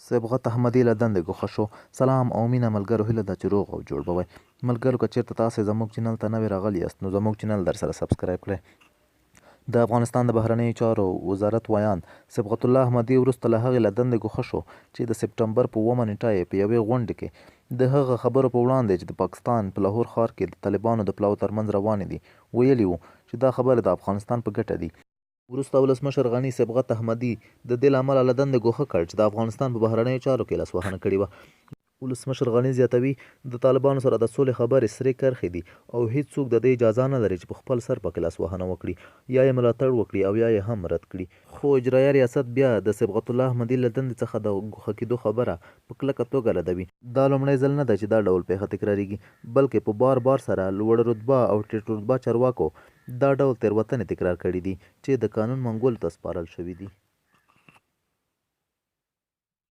صبغت احمدي له دندې ګوښه شو. سلام او مینه ملګرو هیله ده چې روغ او جوړ به وئ. ملګرو که چیرته تاسې زموږ چینل ته نوې راغلي یاست نو زموږ چینل درسره سبسکرایب کړئ. د افغانستان د بهرنیو چارو وزارت ویاند صبغت الله احمدي وروسته له هغې له دندې ګوښه شو چې د سپټمبر په اوومه نېټه یې په یوې غونډې کې د هغه خبرو په وړاندې چې د پاکستان په لاهور ښار کې د طالبانو د پلاوو ترمنځ روانې دي، ویلي وو چې دا خبرې د افغانستان په ګټه دي. وروسته ولسمشر غني صبغت احمدي د دې له امله له دندې ګوښه کړ چې د افغانستان په بهرنیو چارو کې لاسوهنه کړې وه. ولسمشر غني زیاتوي، د طالبانو سره د سولې خبرې سرې کرښې دي او هېڅوک د دې اجازه نه لري چې په خپل سر پکې لاسوهنه وکړي، یا یې ملاتړ وکړي او یا یې هم رد کړي. خو اجرایه ریاست بیا د صبغت الله احمدي له دندې څخه د ګوښه کېدو خبره په کلکه توګه ردوي. دا لومړی ځل نه دی چې دا ډول پېښه تکرارېږي، بلکې په بار بار سره لوړ رتبه او ټیټ رتبه چارواکو دا ډول تېروتنې تکرار کړې دي چې د قانون منګولو ته سپارل شوې دي.